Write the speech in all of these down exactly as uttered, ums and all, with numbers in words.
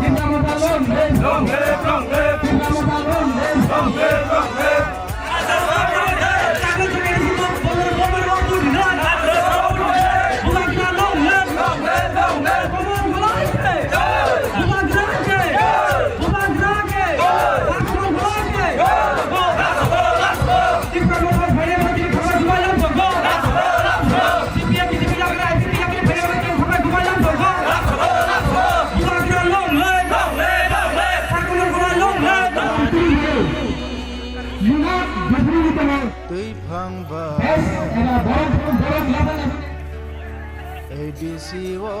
Tipra Motha long live! Long live, long live! Tipra Motha long live! Long live, long live! Twi phang ba A D C o.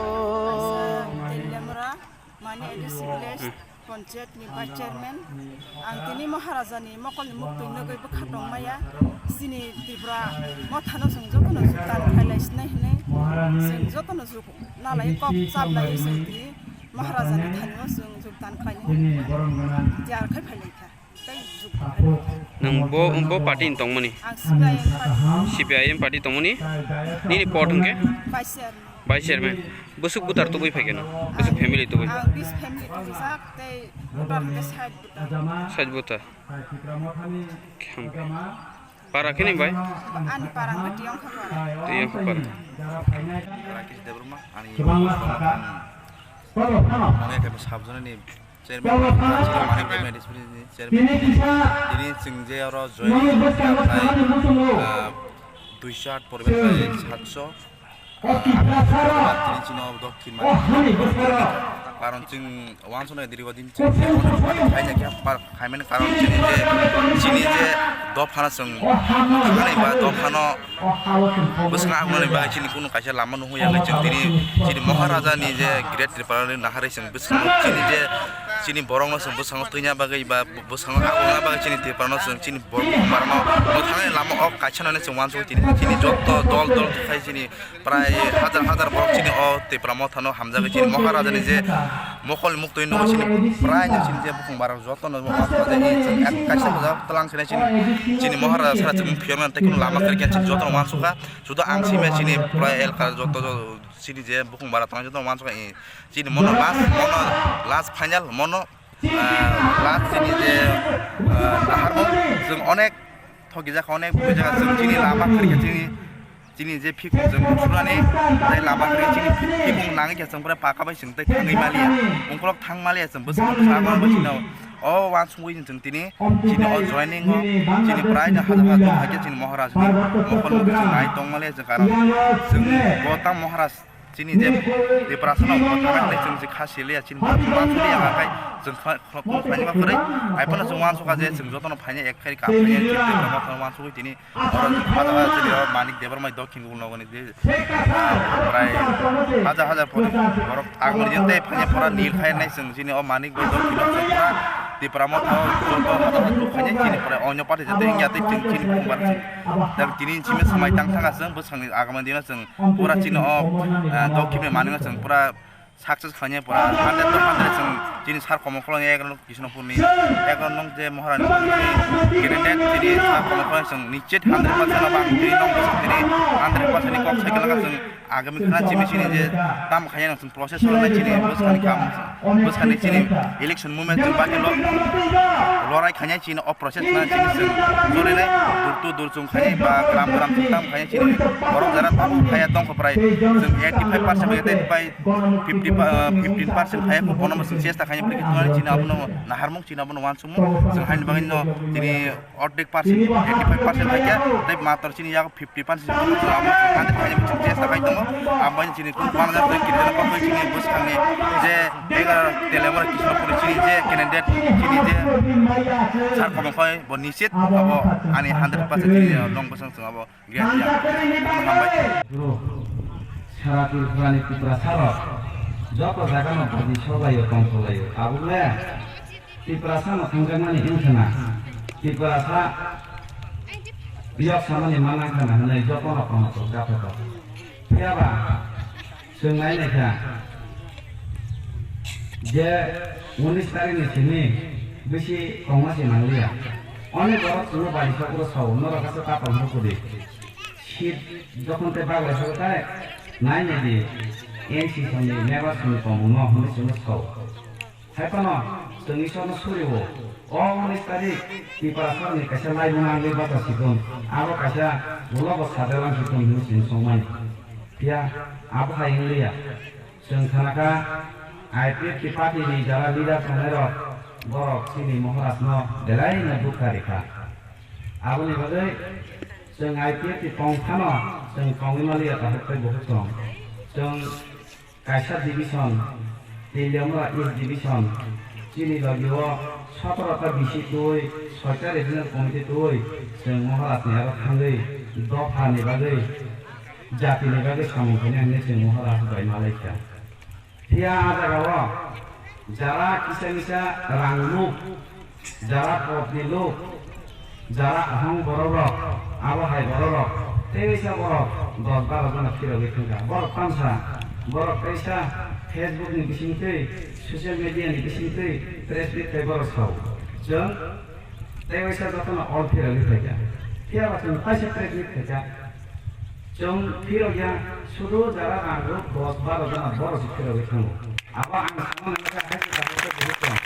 Telemra, mane A D C village panchayat ni vice chairman. Ang tini Maharaja ni mokol ni muktwi nugwi bwkha tongmaya. Chini Tripura Motha no chwng joto no juktan khailai sinai hinwi. Chwng joto no juk nalai kok chaplai chwng tini Maharaja ni thani o chwng juktan khlainai tiyar khai phailaikha. Tei juktan khai. Nwng bo, bo party ni tongmani? Ang C P I M party. C P I M party tongmani? Nini pot hwnkhe? Vice chairman. Vice chairman. Bwswk butar tubui phaikhe no? Bwswk family tubui? Ang bis family tubui jak tei butar hwnkhe sait butar. Sait butar. Para khe ni bai? Ani para hwnkhe Tiyongkha para. Tiyongkha para. Rakesh Debbarma, ani Manik Debbarma sub zone ni chairman, Manik Debbarma district ni chairman. Tini chwng je oro join khlai, ah, Duiso aat poribar khai satso. Tini chini o dokhin mani. Karon chwng wansuknai dirigo din chwng tei ono party khaina khe par khaimani karon chini je, chini je dophano chwng thangmani ba dophano bwswk agnani bagwi chini kunu kaisa lama nuhya le chwng tini chini Maharaja ni je Great Tripura ni naharwi chwng bwswk chini je chini borokno chwng bwskango twina bagwi ba bwskango agnana bagwi chini Tripura no chwng chini borok barano mwthangni lama o kaisa nani chwng wansukwi tini chini joto dol dol khai chini prai hajar hajar borok chini o Tipra mothano hamjagwi chini Maharaja ni je mokol muktwi nugwi chini prai no chini je bukhung barok joto no wansukha je chwng ek kaisa bwsa tlang khene chini chini Maharaja sara chwng phiyokna tei kunu lama kwrwi khe chini joto no wansukha. Sudo ang simi chini pura elka joto jo chini je bukhung bara tongnai joto wansukha, eh, chini mono last, mono last final, mono, ah, last chini je, ah, naharmung chwng onek thokjak, onek bujak chwng chini lama kwrwi khe chini, chini je phikung chwng sunani tei lama kwrwi chini phikung nangwi khe chwng pura paka bai chwng tei thangwi maliya, ungkulok thang maliya chwng bwswk bwswk abo bai chini o wansugwi chwng tini chini o joining o chini prai no hajar hajar tong kha khe chini Maharaj ni mokol mukti chwng nai tong maliya chwng karon chwng bo tang Maharaj chini je Tiprasa no bo tang nai chwng je kha siliya chini bo tang siliya kha khai chwng kha kha kha kha kha kha ai phano chwng wansukha je chwng joto no phaina ek khai ka phaina chwng Tipra mokol wansugwi tini Oro pada chini o Manik Debbarma Dokhin Gulnogoni je, ah, prai hajar hajar pori borok agmari jente phanya pora nil khai nai chwng chini o Manik bai Dokhin o chwng pura Tipra motho joto hajar hajar phanya chini pora onyo party jente wngya tei chwng chini phungbar chwng. Dan tini chimi samai tang thanga chwng bwswkni agama dino chwng pura chini o, ah, Dokhin ni Manik o chwng pura success khlainai pura hundred to hundred chwng chini sar Komol Koloi ni ekron Kishnopur ni ekron nong je Maharani candidate chini sar Komol Koloi chwng nichit hundred percent no bang tini nong bwswk tini hundred percent ni kok sai kwlwkha chwng agami khna chini chini je tam khainai nong chwng process khlainai chini bwskani kam bwskani chini election movement chwng bagwi lo lorai khainai chini o process na chini chwng jolinai dur to dur chwng khainai ba gram gram chwng tam khainai chini borok jara tabuk khaiya tongkha prai chwng eighty five percent bai tei bai fifty pa-, fifteen percent hai bono chwng chesta khaina pori khe chini abono naharmung chini abono wansukmung chwng haini bagwi no tini ordek percent eighty five percent hai khe tei matwr chini yago fifty percent abono chwng khaina chwng chesta khai tongo. Abo chini kung panjak tei kiri jana kok chini bwskangni je egar telemor Kishnopur chini je candidate chini je sar Komol Koloi bo nichit abo ani hundred percent chini nong bwsang chwng abo Guru, sara Tripurani Tiprasa rok joto jaga no badi sobaio tongtholaio. Tabuk le Tiprasa no thangjakmani wngkha na, Tiprasa yok samani manang kha na hwnwi joto no kono tok japhato. Phiya ba Chwng nai naikha je unis tarikh ni simi bisi kongma se mangliya. Onek borok chwngno bari sokro sao, norok kaisa kapal hor kudi. Seat jokhon tei baglai sokro tai nai nai di, N C songni, member songni tongmungno hwnwi chwngno sao. Hai phano chwng Isorno suri-o, o unis tarikh Tiprasarokni kaisa laibuma wngwi bacha sikon, abo kaisa ulobo sajalang sikon hwnwi chwng songmani. Phiya abo hai wngliya. Chwng khnakha I P F T party ni jara leader tongnairok borok chini Maharaj no belai no dukha rikha. Aboni bagwi chwng I P F T tong phano chwng tongwi maliya tahuk tei buhuk tong. Chwng kaisa division, Teliamura East division, chini logi o sotoro ta B C twi, soita regional committee twi chwng Maharaj ni aro thangwi dopha ni bagwi jati ni bagwi samung khainai hinwi chwng Maharaj bai malaikha. Phiya ah jaga o jara kisa misa rang nuk, jara pot ni luk, jara ahong borok rok, abo hai borok rok, teisa borok dos baro jona phirogwi thangkha. Borok tamsa, borok teisa Facebook ni bisingtwi, social media ni bisingtwi press meet khai borok sao. Chwng Tei waisa jotono all phirogwi phaikha. Phiya ba chwng kaisa press meet khaikha. Chwng phirogya, sudu jara rang rok dos baro jona borok se phirogwi thango. Abo ang sama nangkha hai se tabuk se buhuk tong.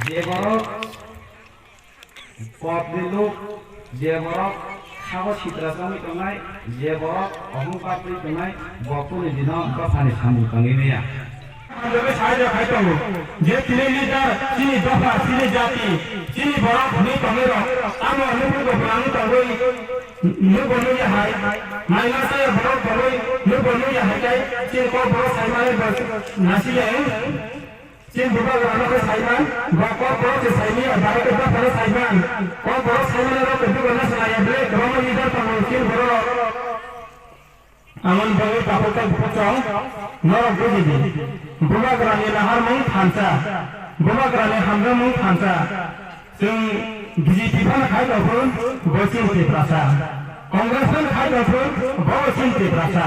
Je borok pot ni luk, je borok Sabo sitra chongwi tongnai, je borok ohong patwi tongnai, bo kunu dino dophani samung tongwi maya. Ang joto sai rok hai tongo, je tini leader, chini dopha, chini jati, Chini borok hwnwi tongwi rok, tamo nukgo bwrangwi tongwi, nukgo nukya hai, mai masa borok tongwi, nukgo nukya hai khe, chini kok borok saimani bo nasiya, chini bubagra ano khe saiman, bo kok borok se saimaya, borok khe buphano saiman, kok borok saimani rok khe bubagra nasinaya ble, kwbangma leader tongo chini borok. Amoni bagwi takhuk tei bukhuk chwng norok buji di. Bubagrani naharmung thansa, bubagrani hamjakmung thansa. Chwng B J P phano khai tongphuru, bo chini Tiprasa. Congress phano khai tongphuru, bo chini Tiprasa.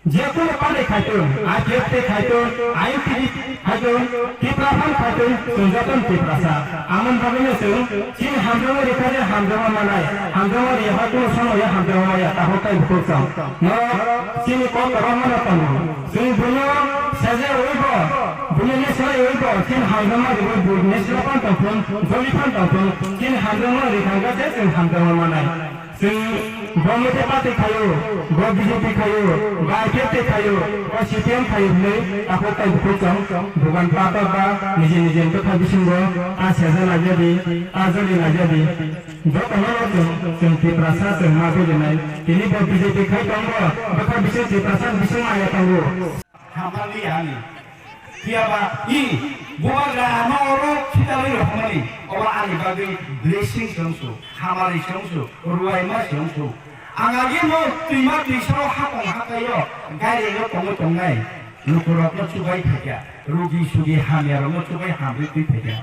Jekunu party khaitun, I P F T khaitun, I N P T khaitun, Tipra phano khaitun, chwng jotono Tiprasa. Amoni bagwino chwng chini hamjakmung rikha je hamjakma manai, hamjakma riya kunu somoya hamjakma maya, takhuk tei bukhuk chwng. Norok chini kok kwbangma no tongo. Chwng buino seje ui bo, buino nesla ui bo, chini hamjakma riwi buino nesla phan tongthun, joli phan tongthun, chini hamjakma rikha je chwng hamjakma manai. Chwng bo mote party khaio, bo B J P khaio, bo I P F T khaio, bo C P M khaio hwnwi takhuk tei bukhuk chwng bugan pator ba niji niji bwkha bisingo ta seja laijadi, ta joli laijadi. Jotono chwng, chwng Tiprasa chwng ma bujinai. Tini bo B J P khai tongo, bwkha bising Tiprasa bising maya tongo. Hamani ani. Phiya ba i bubagra ano oro khitalwi rwkhamani. Obo ani bagwi blessing se wngsu, hamari se wngsu, ruaima se wngsu. Ang agi no twima twisao hapong hataio gairengno tongwi tongnai. Lukurokno chubai phaikha, rugi sugi hamyarokno chubai hamri twi phaikha.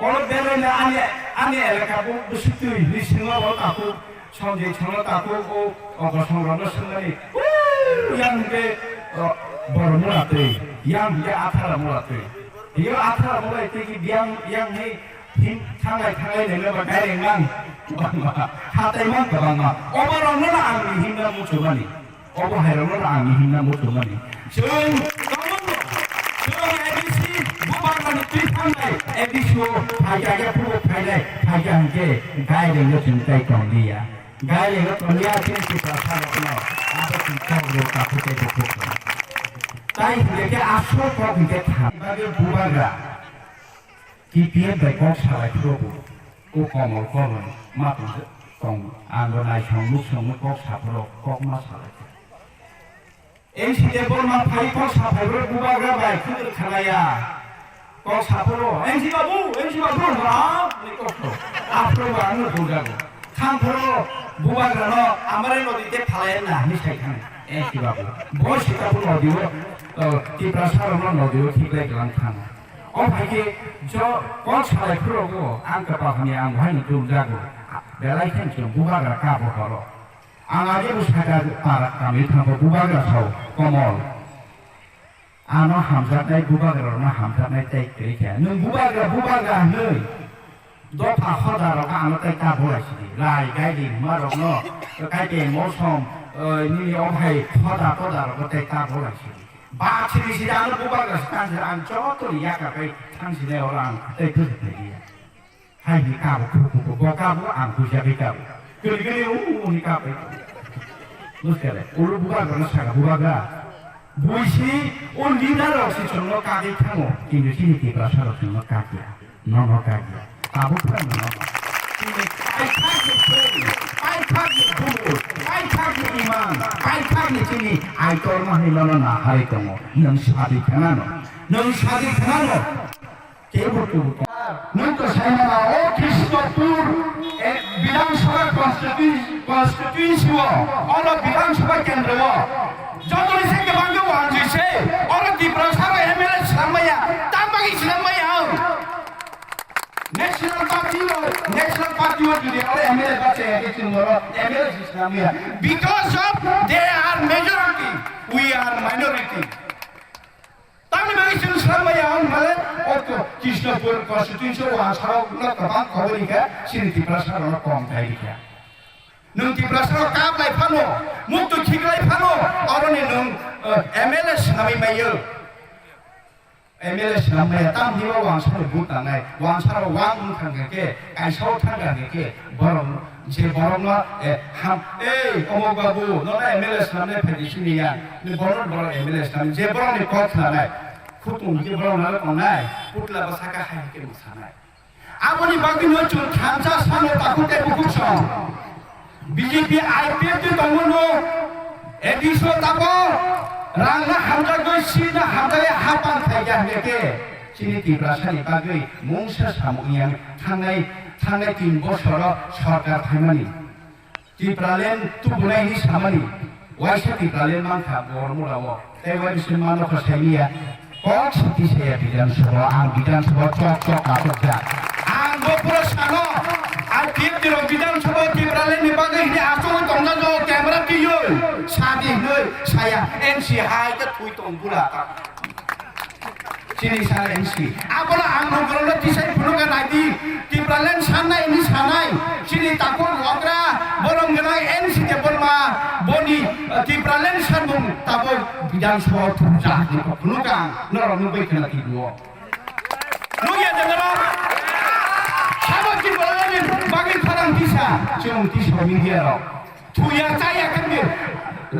Oro beraina ani, ani elaka bo bwswk twi hinwi swngo oro takhuk. Sonjoi Cholo takhuk o, o Kosong rokno swngmani, "Uu, yang hwnkhe, o, Boromura twi, yang hwnkhe Athara mura twi." Twiyo Athara mura twi ki biyang, yang hwnwi him thanglai thanglai naina ba direct mang kwbangma, hatai mang kwbangma. Obo rokno no ang ni himna muchumani. Obo hai rokno no ang ni himna muchumani. Chwng, chwng A D C, bubagrani twi thangnai, A D C o phaikha khe phuru phainai, phaikha hwnkhe direct no chwng tai tong liya. Gailengo tongya chini Tiprasa rokno abo twi kok rw takhuk tei bukhuk rw. Tai hwnkhe khe aswk kok hwnkhe thang bagwi bubagra T P F bai kok salai phuru bo o Komol Kolom ma tong tong ang bo naisong nuksong kok saphuru kok ma salai. N C Debbarma phai kok saphaibrok bubagra bai khwtwrwk khalaiya. Kok saphuru, "N C Babu, N C Babu," hwnba, ni kok to. Aphuru ba ano bujago. Thamphuru bubagrano amare nodi te phalaiya na hwnwi sai thang N C Babu. Bo sita bo nodi o, o, Tiprasa rokno nodi o thik lai glang thang. O phai khe jo kok salai phuru bo ang kwpal hamya ang bo haino bujago. Belai khe chwng bubagra kabo horo. Ang age bo saka para kami thango bubagra sao Komol. Ano hamjaknai bubagra rokno hamjaknai tei tei khe. Nwng bubagra bubagra hwnwi dopha hoda rok ano tei ta bolai sidi. Rai gaidi hwnma rokno kai tei mosom, eh, nini o hai hoda toda rokno tei ta bolai sidi. Ba sidi sidi ano bubagra se tang sidi ang joto ni yaka kai thang sidi oro ang tei thwk thwk ya. Hai ni kabo khuk khuk bo kabo ang buja bai kabo. Kiri kiri u u ni kabo. Muskele. Ulu bubagra no saka bubagra. Buisi o leader rok si chwngno kagwi thango. Kintu chini Tiprasa rok chwngno kagya. Nono kagya. Abo phano nono. Chini paithak ni phung, paithak ni bumu, paithak ni iman, paithak ni chini aitor ma hwnwi nono naharwi tongo. Nwng sadi khanano. Nwng sadi khanano. Kebo kebo. Nwng to saimano o Krishnapur, eh, Bidhan Sabha constitu-, constituency o, oro Bidhan Sabha kendro o. Jotoni se kebang khe wanjui se, oro Tiprasa bai M L A swnam maya, tang bagwi swnam maya ang. National Party o, National Party o jodi oro M L A bacha ya khe chwng oro M L A se swnam maya. Because of they are majority, we are minority. Tamni bagwi chwng swnam maya wng hale, o ko-, Krishnapur constituency o wansarok no kwbang khobor rikha, chini Tiprasa rok no kom khai rikha. Nwng Tiprasa rok kap lai phano, mukto khik lai phano, oroni nwng, eh, M L A swnamwi maiyo. M L A swnam maya, tamni o wansarok vote tangnai, wansarok wang wng thang khe, kaisa o thang khe, borok je borokno, eh, ham, "Ei, Omok babu, nono M L A swnamnai phaidi sini ya." Ni borok borok M L A swnam, je borokni kok khnanai, khutung je borok nalo tongnai, putla bwsaka hai khe mwsanai. Aboni bagwi no chwng thansa sano takhuk tei bukhuk song. B J P I P F twi tongo no, A D C o tabo rang no hamjakgwi, seat no hamjakgwi hapan khaikha hwnkhe khe chini Tiprasani bagwi mungsa samung yang thangnai, thangnai tin bosoro sorkar phaimani. Tipraland tubunai hinwi samani, waisa Tipraland mankha Bormura o, tei waisa mano kho sailiya, kok siti saya Bidhan Sabha, ang Bidhan Sabha chok chok kapokjak. Ang bo pura sano, R T F ni rok Bidhan Sabha Tipraland ni bagwi hinwi achugwi tongjago, camera twiwi, sadi hinwi saya, N C hai khe thui tong bura ta. Chini sar N C. Abono ang nokrono tisai phunukha naidi. Tipraland sannai ni sanai. Chini takhuk okra borom gwnai N C Debbarma boni, eh, Tipraland sanmung tabuk Bidhan Sabha o thumjak ni phunukha ang. Norok nugwi khna tibuo. Nugya de norok. Sabo Tipraland ni bagwi khorang tisa. Chwng tisa media rok. Thuya chaya khe,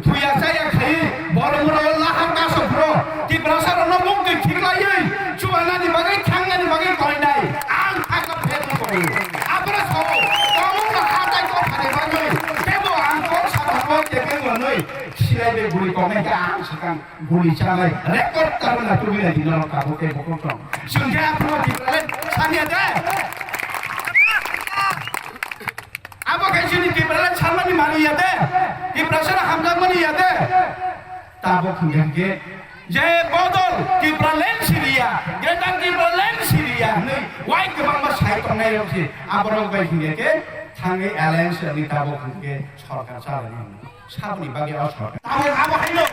thuya chaya khai, borok mura o lahar kaso phro, Tiprasa rok no muk twi khiklaiwi, chubanani bagwi, thangnani bagwi koinai, ang thangna phet no koyo. Abra sao, kamu no hatai ko phane bagwi, kebo ang kok sa thangbo, kebo nui, silai be guri komai ka ang sakang, guri chanai, record karna tubinai di norok kabo kebo kok tong. Sungja phro Tiprasa sanya de. Abo khe chini Tipraland sanmani manwi ya de, Tiprasano hamjakmani ya de. Tabuk hwnkhe hwnkhe je bodol Tipraland siriya, Greater Tipraland siriya hwnwi wai kwbangma sai tongnai rok se aborok bai hwnkhe khe thangwi alliance wngwi tabuk hwnkhe sorkar chalani hwnwi. Saboni bagwi o sorkar. Abo, abo haino.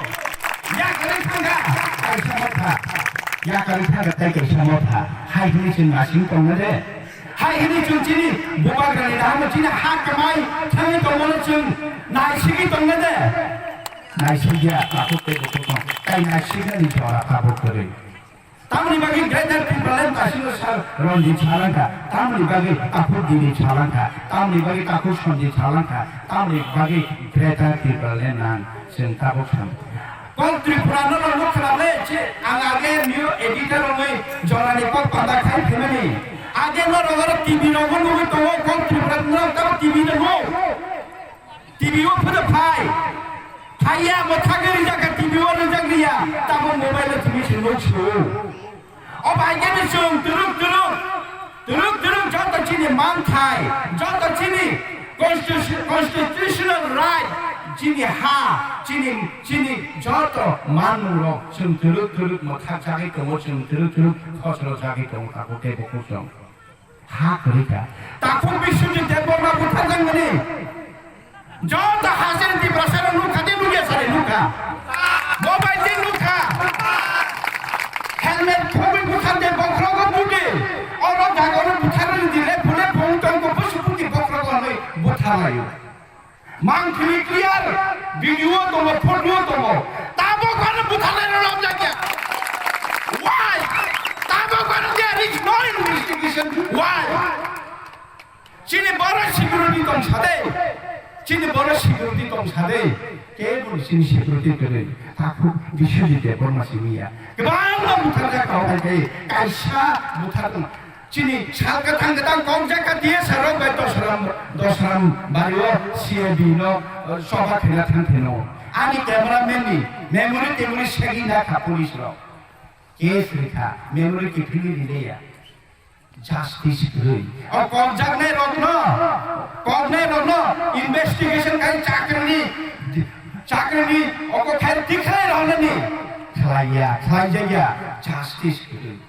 Yakarwi thangkha, kaisa motha. Yakarwi thangkha tei kaisa motha. Hai hwnwi chwng nasing tongna de. Hai hwnwi chwng chini bubagrani dahano chini ha kwmai thangwi tongmano chwng naisigwi tongna de. Naisigya, takhuk tei bukhuk tong. Tai naisigani jora tabuk kwrwi. Tamoni bagwi Greater Tipraland kasingo sar Ranjit salangkha, tamoni bagwi takhuk Dilip salangkha, tamoni bagwi takhuk Sanjit salangkha, tamoni bagwi Greater Tipraland nang chwng tabuk sam. Kok Tripura no no khwrang le che ang age new editor wngwi jorani kok panda khai phimani. Age no rogoro T V rogo nugwi tongo kok Tripura no tamo T V rogo. T V o phano phai. Phaiya, mwthagwi rijak kha, T V o rijak liya. Tamo mobile o T V se nuk su. O bai khe ni chwng twrwk twrwk, twrwk twrwk joto chini manthai, joto chini constitu-, constitutional right, chini ha, chini, chini joto manmung rok chwng twrwk twrwk mwthak jagwi tongo, chwng twrwk twrwk khosro jagwi tongo, tabuk tei bukhuk chwng. Ha kwrwi kha. Takhuk Biswajit Debbarma butharjakmani. Joto hasen Tiprasa rok nukha de nukya sari nukha. Mobile de nukha. Helmet khobwi buthar de bokhrogo bude. Oro jaga oro buthar ni dile phule phone tong ko pusu puti bokhrogo noi buthar layo. Mangthili clear, video tongo, photo tongo. Tabok ano butharnai rok jakya. Why? Tabok ano there is no investigation. Why? Chini boro security tong sade. Chini boro security tong sade. Kebo chini security kwrwi. Takhuk Biswajit Debbarma simi ya. Kwbangma butharjak rok hai khe kaisa buthar tong. Chini sal kwthang kwthang kok jakha T S R rok bai Dosram, Dosram bario C A D no, eh, choba khaina thang theno. Ani cameraman ni memory temori segwi na kha police rok. Case rikha, memory kiphilwi rileya. Justice kwrwi. O kok jaknai rok no, koknai rok no investigation khai chakrini, chakrini oko khai tikhlai rok nani. Khlaiya, khlaijakya, justice kwrwi.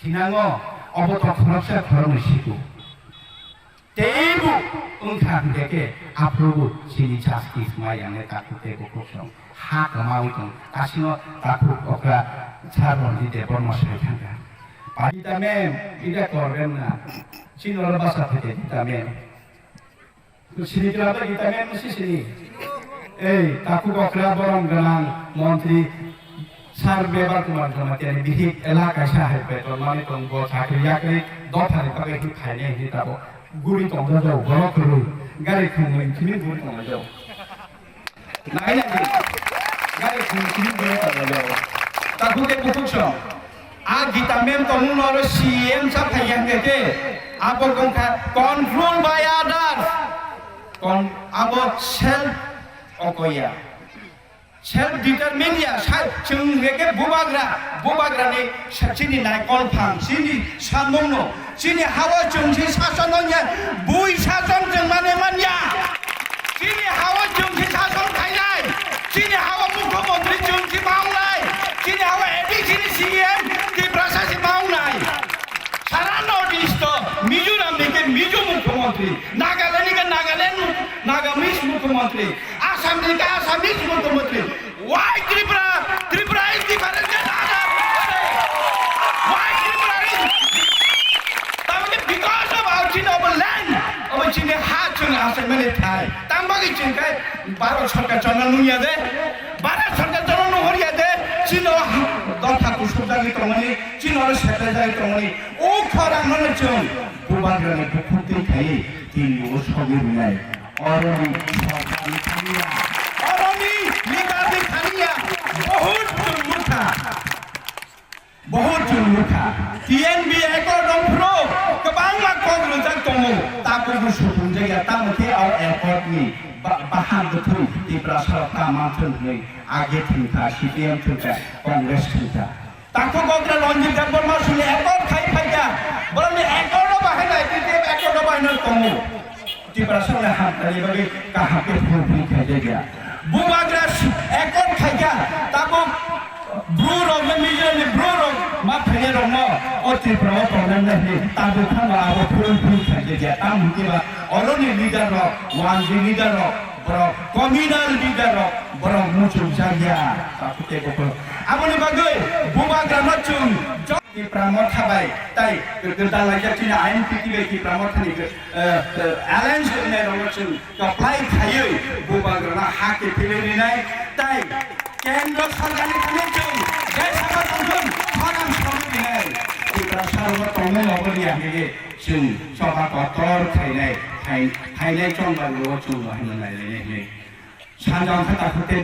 Thinango obo to khoroksa khoroknwi siko. Teibo wngkha hwnkhe khe aphuru chini justice ma yangnai takhuk tei bukhuk song ha kwmawi tong. Kasingo takhuk okra Sir Ranjit Debbarma sai thangkha. Gita mem, ida korben na. Chini oro basa phete Gita mem. Sini kira ba Gita mem si sini. Ei, takhuk okra borom gwnang montri Sir Mebar Kumar Jamatia ni bihik elaka sa hai beton mani tong bo chakri yakri dopha ni bagwi hi khaine hi tabo guri tong jao borok kwrwi gari khungni chini guri tong jao. Nai nai gari khungni chini guri tong jao. Takhuk de bukhuk song. A Gita mem tongmung no oro C M sa phai yang ke ke. Abo wngkha control by others. Kon-, abo self okoya. Self determine ya, sa-, chwng hwnkhe bubagra, bubagrani sa-, chini naikol phang, chini samungno, chini hawa chwng si sason wngya, bui sason chwng mane manya. Chini hawa chwng si sason khainai, chini hawa mukhyamantri chwng si mawngnai, chini hawa A D C ni C M Tiprasa si mawngnai. Sara North East o Mizoram ni khe Mizo mukhyamantri, Nagaland ni khe Nagaland mu-, Nagamese mukhyamantri, Assam ni khe Assamese mukhyamantri. Why Tripura? Tripura is different than other. Why Tripura is? Tamni because of our chini obo land, obo chini ha chwng achaimani thai. Tang bagwi chwng khe Bharat Sarkar chwngno nungya de, Bharat Sarkar chwngno nunghorya de, chini o ha-, dopha kusubjagwi tongmani, chini oro sepaijagwi tongmani. O khorang no chwng bubagrani bukhuk twi khaiwi tini o sogwi rwnai. Oroni sorkarni thaniya, oroni leaderni thaniya, bahut chwng murkha, bahut chwng murkha. T N B accord wngphuru kwbangma kok rwjak tongo, tabukbo supungjak ya, tamo khe o accord ni ba-, bahan bwthwng Tiprasa rok ta manthwng hwnwi age thwngkha, C P M thwngkha, Congress thwngkha. Takhuk okra Ranjit Debbarma sini accord khai phaikha. Borokni accord o bahai nai, T T F accord o bahai nai tongo. Tiprasa ni hamkrai bagwi kaham khe fulfill khai jakya. Bubagra accord khaikha, tabuk Bru rok no, Mizoram ni Bru rok ma phainai rok no o Tripura o tongnai nai hwnwi tabuk phano abo fulfill khai jakya. Tamo hwnba oroni leader rok, one G leader rok, borok communal leader rok, borok muchung jakya. Takhuk tei bukhuk. Aboni bagwi bubagra no chwng Tipra Motha bai tai dalai jak chini I N P T bai Tipra Motha ni, eh, eh, alliance wngnai rok no chwng kwplai khaiwi bubagrano ha kiphilwi rinai tai kendro sarkar ni thani chwng jai sabo tongthung khorang sabo rinai. Tiprasa rok tongmung obo ni hwnwi chwng choba kotor khainai, khai-, khainai chongbai rok chwng bo hwnwi nailainai hwnwi. Sanja wngkha takhuk tei